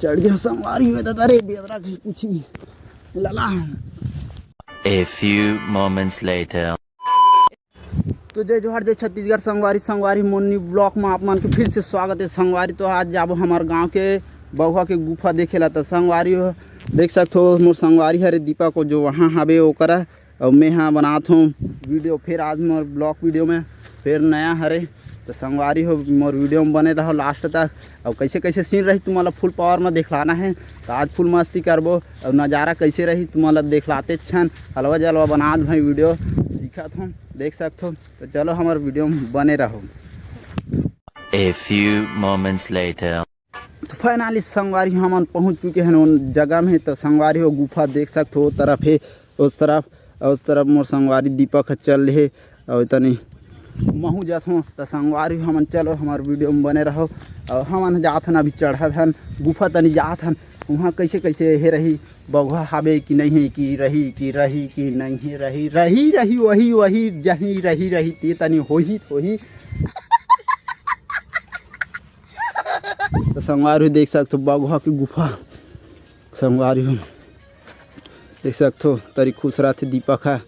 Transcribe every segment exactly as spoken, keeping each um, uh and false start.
चढ़ गया संगवारी हो दादा रे, बेवरा के कुछ ही लला। A few moments later. तो जय जोहार, जय छत्तीसगढ़ संगवारी। संगवारी मोर न्यू ब्लॉग में आप मन के फिर से स्वागत है संगवारी। तो आज जाबो हमार गांव के बघवा के गुफा देखे ला। तो संगवारी हो देख सकथो मोर संगवारी हरे दीपक को जो वहाँ हवे ओकरा, और मैं हाँ बनात हूँ वीडियो। फिर आज मोर ब्लॉग वीडियो में फिर नया हरे। तो संगवारी हो मोर वीडियो में बने रहो लास्ट तक। और कैसे कैसे सीन रही तुम्हारा फुल पावर में दिखलाना है। तो आज फुल मस्ती करबो और नज़ारा कैसे रही तुम्हारा दिखलाते छन। हलवा जलवा बनात भाई वीडियो सीखत हूँ, देख सकथो। तो चलो हमारे वीडियो में बने रहो। A few moments later. तो फाइनली संगवारी हमन पहुंच चुके हैं उन जगह में। तो संगवारी हो गुफा देख सकथो, वो तरफ है, उस तरफ, उस तरफ मोर संगवारी दीपक ह चल ले हे। और तनी महू जात हो। तो संगवारी हमन चलो हमारे वीडियो में बने रहो। और हमन जात हन, अभी चढ़त हन गुफा, तनी जात हन वहाँ कैसे कैसे हे रही, बघवा हावे कि नहीं है, कि रही कि रही कि नहीं है, रही रही रही वही वही जही रही रही ते तनी होही होही। तो संगवारी हो देख सकथो बघवा के गुफा। संगवारी हो देख सकथो तरी खुश रथे दीपक ह।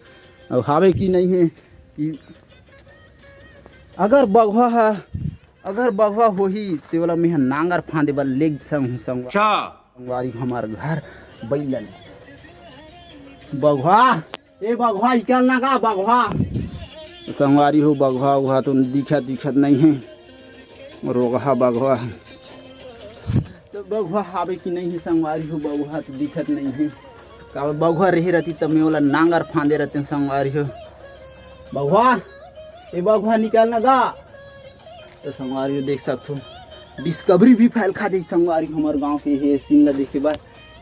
अउ हावे कि नहीं है कि अगर बघवा ह, अगर बघवा होही ते वाला मेह नांगर फांदे बर लेग संग संगवा। अच्छा। संगवारी हमार घर बैलन बघवा। ए बघवा, निकल ना गा बघवा। संगवारी हो बघवा उघवा तो दिखत दिखत नहीं है। रोगहा बघवा। तो बघवा हावे कि नहीं है संगवारी हो, बघवा तो दिखत नहीं है। का बघवा रहे रहती तब मैं ओला नांगर फांदे रहते संगवारी हो। बघवा, ए बघवा निकल ना गा। तो संगवारी हो देख सकथो डिस्कवरी भी फैल खा जाई संगवारी हो, हमार गांव के हे सीन ला देखे बर।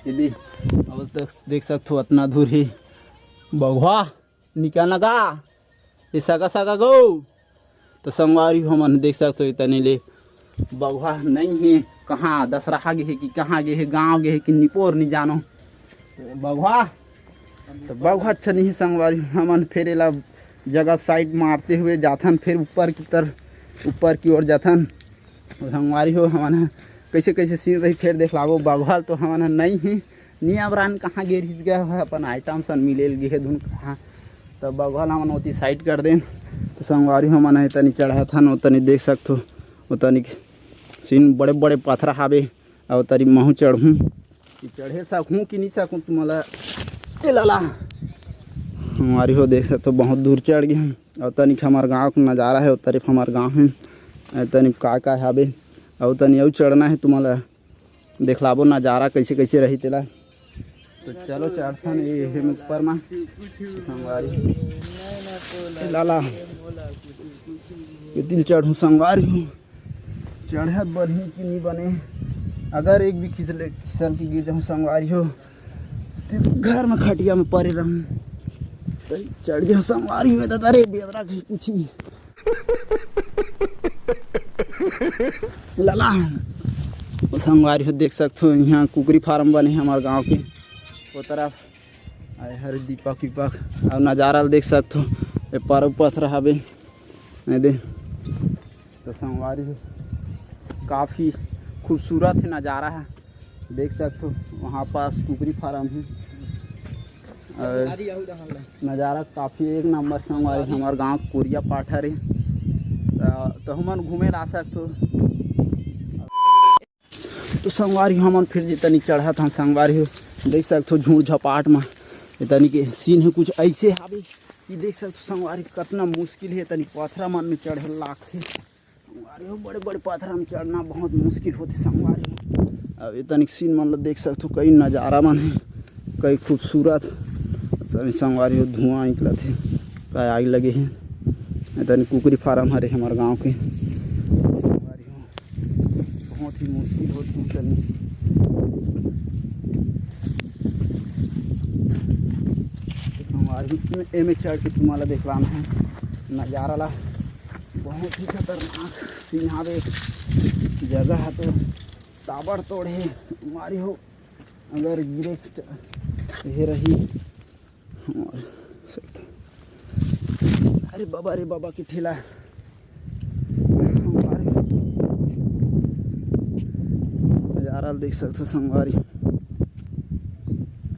ये दे, अब तक देख सकथो अतना दूर हे बघवा। निकल ना गा, ये सगा सगा गो। तो संगवारी हो मन देख सकथो, इतने ले बघवा नहीं है, कहाँ दशहरा गे है कि कहाँ गे है, गाँव गे है कि निपोर नहीं जानो। बघवा, तो बघवा अच्छा नहीं है संगवारी, हमन फिर एला जगह साइड मारते हुए जाथन, फिर ऊपर की तरफ, ऊपर की ओर जाथन। संगवारी हो हमन ह कैसे कैसे सीन रही फिर देख लाबो। बघवा तो हमन ह नहीं है, नियाबरान कहाँ गे रहिस गे हवय, अपन आइटम सन मिले ल गे हे धुन कहाँ। त बघवा ल हमन ओती साइड कर देन। त संगवारी हो, हमन ह एतनी चढ़त हन, ओतनी देख सकथो, ओतनी सीन बड़े बड़े पथरा हावे, अउ ओतनी महू चढ़हूँ। कि चढ़े सकहूँ कि नहीं सकहूँ तुम्हाला ए लाला। संगवारी हो देख सकथो, बहुत दूर चढ़ गे हन। अउ तनिक हमार गाँव के नज़ारा हे, ओ तरफ हमार गाँव हे। अउ तनिक का का हावे, अउ तनी अउ चढ़ना हे तुम्हाला। देखलाबो नजारा कैसे कैसे रही तेला। तो चलो चढ़थन ये हे में ऊपर मा संगवारी। ए लाला, ये दिल चढ़ू संगवारी हो। चढ़त बनही कि नहीं बने, अगर एक भी खिसले खिसल के गिर जाऊँ संगवारी हो, तो घर में खटिया में परे रहूँ। तो चढ़ गया संगवारी हो दादा रे, बेवरा के कुछ भी। लाला, संगवारी हो देख सकथो, यहाँ कुकरी फार्म बने हे हमार गाँव के ओ तरफ। आए हर दीपक वीपक, अउ नजारा ल देख सकथो, ए पार पथरा हावे, ए दे। तो संगवारी हो, काफ़ी खूबसूरत हे नजारा हे, देख सकथो, वहाँ पास कुकरी फार्म हे। अउ नजारा काफ़ी एक नंबर संगवारी, हमार गाँव कुरिया पाठर हे। त, तहु मन घूमे ला सकथो। तो संगवारी हमन फिर जे तनी चढ़त हन संगवारी हो, देख सकथो झूड़ झपाट म ए तनी के सीन हे कुछ ऐसे हावे कि देख सकथो संगवारी कतना मुश्किल हे, तनी पथरा मन में चढ़े लागथे। संगवारी हो, बड़े बड़े पथरा में चढ़ना बहुत मुश्किल होथे संगवारी हो। अब ए तनिक सीन मन ल देख सकथो, कई नजारा मन हे, कई खूबसूरत। सभी संगवारी हो, धुआं निकलत हे, काय आग लगे हे। ए तनी कुकरी फार्म हरे हमर गांव के। संगवारी हो, बहुत ही मुश्किल होथे तनी। तो संगवारी हो, एमे चढ़ के तुम्हाला देखलाना हे नजारा ला। बहुत ही खतरनाक सीन हावे। जगह ह तो ताबड़तोड़ हे, मारी हो, अगर गिरे के च-, ये रही हमारे। अरे बाबा, अरे बाबा की ठेला। नजारा देख सकथो संगवारी,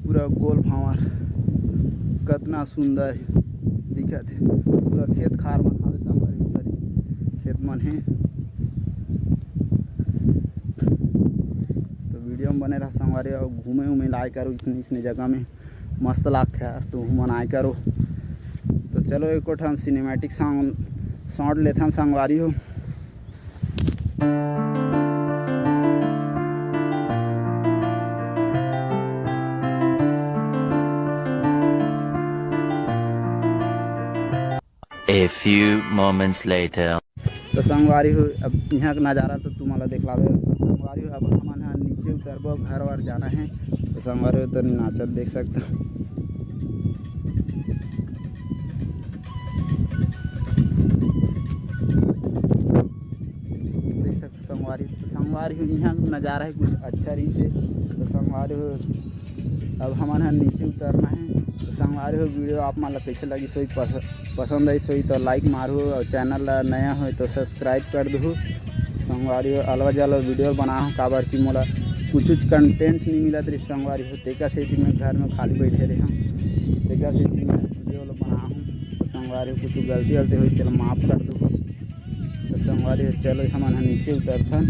पूरा गोल भांवर कतना सुंदर दिखत हे। पूरा खेत खार मन हवे संगवारी, उधर खेत मन हे। तो वीडियो में बने रहा संगवारी, अउ घूमे उमे लाए करो इसने इसने जगह में, मस्त लागथे यार, तो मन आए करो। तो चलो एको ठन सिनेमैटिक सॉन्ग शॉट लेथन संगवारी हो। A few moments later. तो संगवारी हो, अब इहाँ के नज़ारा तो तुमन ला देखलावे। संगवारी हो, अब हमन ह नीचे उतरबो, घर वर जाना हे। तो संगवारी हो, तो नाचत देख सकथो। देख सकथो संगवारी, तो संगवारी हो, इहाँ के नज़ारा हे कुछ अच्छा रहिसे। तो संगवारी हो, अब हमन ह नीचे उतरना हे। तो संगवारी हो, वीडियो आप मन ला कइसे लगिस होही, पस-, पसंद आइस होही तो लाइक मारहू, अउ चैनल ला नया होही तो सब्सक्राइब कर दुहू। संगवारी हो, अलवा जलवा वीडियो बनाहूँ, काबर कि मोला कुछ कुछ कंटेंट नहीं मिलत रहिस संगवारी हो, तेकर सेती मैं घर में खाली बैठे रेहेंव, तेकर सेती मैं वीडियो ला बनाहूँ। तो संगवारी हो, कुछ गलती वलती होही तेला माफ कर दुहू। तो संगवारी हो, चलो हमन ह नीचे उतरथन।